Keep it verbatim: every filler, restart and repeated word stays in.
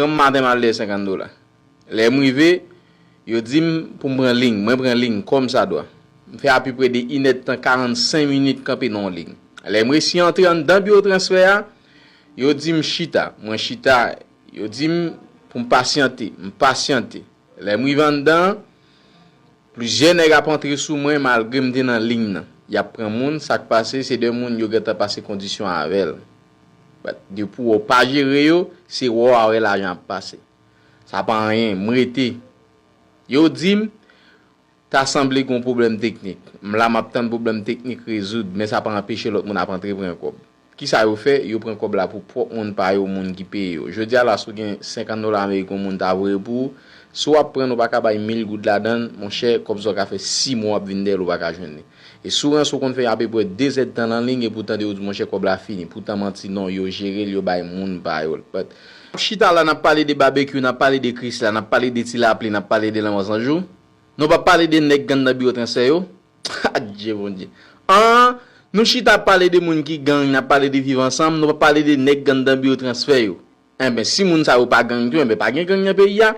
Granm maten m al dèyè senkant dola. Lè m rive, yo di m pou m pran liy. Mwen pran liy kòmsadwa. M fè apeprè de inèdtan, karannsenk minit kanpe nan yon liy. Lè m resi antre anndan biwo transfè a, yo di m chita. Mwen chita, yo di m pou m pasyante. M pasyante. Lè m rive anndan, plizyè nèg ap antre sou mwen malgre m te nan liy nan. Y ap pran moun, sa k pase, se de moun yo gentan pase kondisyon avè l. But, depi w pa jere yo, se wè w a wè lajan ap pase. Sa pa anyen, m rete. Yo di m, ta sanble gen yon pwoblèm teknik. M la, m ap tann pwoblèm teknik rezoud, men sa pa anpeche lòt moun ap antre pran kòb. Kisa yo fè? Yo pran kòb la pou pwòp moun pa yo, moun ki peye yo. Jodi a la, si w gen senkant dola ameriken yon moun ta voye pou ou, si w ap pran, ou pa ka bay mil goud ladan l, monchè, kòb sa w ka fè sis mwa w ap vin dèyè l, ou pa ka jwenn li. E si w ranse, w konn fè apeprè de zèdtan nan liy, epi w tande yo di, monchè, kòb la fini. Poutan manti, non, yo jere l, yo bay moun pa yo l. But, n ap chita la, n ap pale de babekyou, n ap pale de Krisla, n ap pale de Ti Lapli, n ap pale de Lanmò San Jou. Nou p ap pale de nèg k anndan biwo transfè yo? Adje Bondye. An, nou chita ap pale de moun ki gang, n ap pale de viv ansanm, nou p ap pale de nèg k anndan biwo transfè yo. Enben, si moun sa yo pa gang tou, enben, pa gen gang nan peyi a.